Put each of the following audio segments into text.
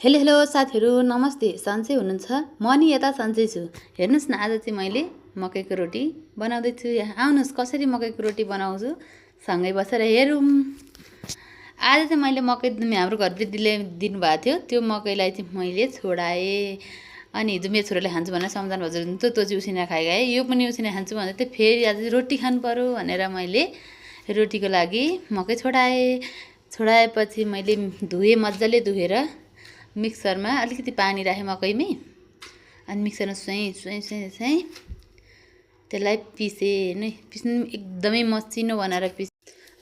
Hello hello साथीहरू नमस्ते। सन्चै हुनुहुन्छ? म नि यता सन्चै छु। हेर्नुहोस् न, आज चाहिँ मैले मकैको रोटी बनाउँदैछु। यहाँ आउनुहोस् कसरी मकैको रोटी बनाउँछु, सँगै बसेर हेरौँ। आज चाहिँ मैले मकै हाम्रो घरवृद्धीले दिनुभएको थियो, त्यो मकैलाई चाहिँ मैले छोडाएँ। अनि हिजो मेरो छोराले खान्छु भनेर सम्झना हजुर हुन्थ्यो, त्यो चाहिँ उसिनेर खाइगएँ। यो पनि उसिनेर खान्छु भन्दै थियो, फेरि आज रोटी खानु पऱ्यो भनेर मैले रोटीको लागि मकै छोडाएँ। छोडाएपछि मैले धुएँ, मजाले धुएर मिक्सरमा अलिकति पानी राखेँ मकैमै, अनि मिक्सरमा सुई त्यसलाई पिसेँ। नै पिस्नु एकदमै मसिनो बनाएर पिसेँ।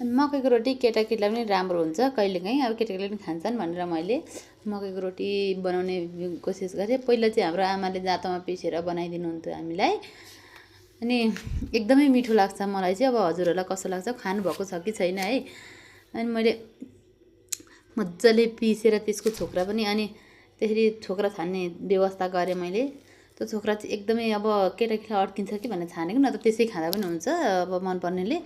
अनि मकैको रोटी केटाकेटीलाई पनि राम्रो हुन्छ, कहिलेकाहीँ अब केटाकेटीले पनि खान्छन् भनेर मैले मकैको रोटी बनाउने कोसिस गरेँ। पहिला चाहिँ हाम्रो आमाले जाँतोमा पिसेर बनाइदिनुहुन्थ्यो हामीलाई, अनि एकदमै मिठो लाग्छ मलाई चाहिँ। अब हजुरहरूलाई कस्तो लाग्छ, खानुभएको छ कि छैन है। अनि मैले मजाले पिसेर त्यसको छोक्रा पनि, अनि त्यसरी छोक्रा छान्ने व्यवस्था गरेँ मैले। त्यो छोक्रा चाहिँ एकदमै अब केटाकेटीलाई अड्किन्छ कि भनेर छानेको, न त त्यसै खाँदा पनि हुन्छ अब मनपर्नेले।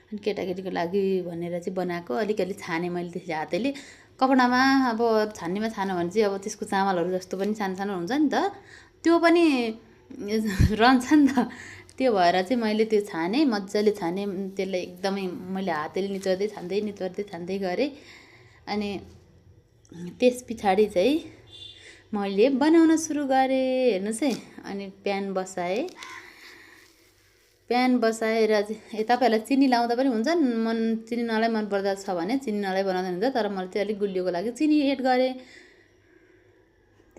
अनि केटाकेटीको लागि भनेर चाहिँ बनाएको, अलिकति छानेँ मैले त्यसले हातैले। कपडामा अब छान्नेमा छानो भने चाहिँ अब त्यसको चामलहरू जस्तो पनि सानो सानो हुन्छ नि त, त्यो पनि रहन्छ नि त। त्यो भएर चाहिँ मैले त्यो छानेँ, मजाले छानेँ। त्यसलाई एकदमै मैले हातैले निचोर्दै छान्दै गरेँ। अनि त्यस पछाडि चाहिँ मैले बनाउन सुरु गरेँ। हेर्नुहोस् है, अनि प्यान बसाएर चाहिँ तपाईँहरूलाई चिनी लाउँदा पनि हुन्छ, चिनी नलाई मन पर्दा छ भने चिनी नलाई बनाउँदा हुन्छ, तर मैले चाहिँ अलिक गुलियोको लागि चिनी एड गरेँ।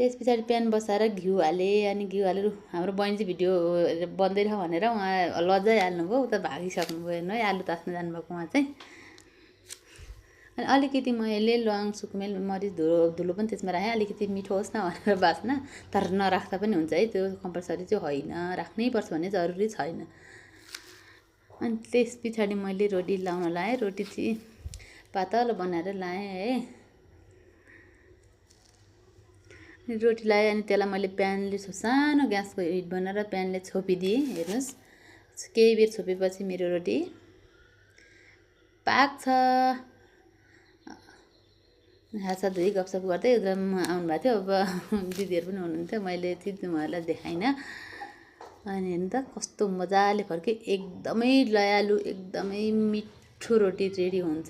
त्यस पछाडि प्यान बसाएर घिउ हालेँ। अनि घिउ हालेर हाम्रो बहिनी चाहिँ भिडियो बन्दै रह भनेर उहाँ लजाइहाल्नुभयो, उता भागिसक्नुभयो। हेर्नु है, आलु तास्न जानुभएको उहाँ चाहिँ। अनि अलिकति मैले ल्वाङ, सुकुमेल, मरिच धुलो पनि त्यसमा राखेँ, अलिकति मिठो होस् न भनेर बास्ना। तर नराख्दा पनि हुन्छ है, त्यो कम्पलसरी चाहिँ होइन, राख्नै पर्छ भन्ने जरुरी छैन। अनि त्यस पछाडि मैले रोटी लाउन लाएँ। रोटी चाहिँ पातलो बनाएर लाएँ है। रोटी लाएँ, अनि त्यसलाई मैले प्यानले सानो ग्यासको हिट बनाएर प्यानले छोपिदिएँ। हेर्नुहोस्, केही बेर छोपेपछि मेरो रोटी पाक्छ। हातसात धुई गफसफ गर्दै आउनुभएको थियो, अब दिदीहरू पनि हुनुहुन्थ्यो, मैले चाहिँ उहाँहरूलाई देखाइनँ। अनि हेर्नु त कस्तो मजाले फर्क्यो, एकदमै लयालु, एकदमै मिठो रोटी रेडी हुन्छ।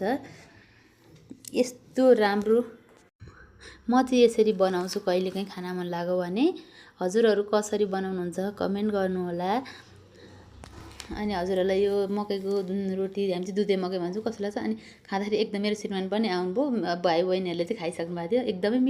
यस्तो राम्रो म चाहिँ यसरी बनाउँछु, कहिलेकाहीँ खाना मन लाग्यो भने। हजुरहरू कसरी बनाउनुहुन्छ कमेन्ट गर्नुहोला। अनि हजुरहरूलाई यो मकैको रोटी, हामी चाहिँ दुधे मकै भन्छौँ, कस्तो लाग्छ? अनि खाँदाखेरि एकदम मेरो श्रीमान पनि आउनुभयो, भाइ बहिनीहरूले चाहिँ खाइसक्नु भएको थियो, एकदमै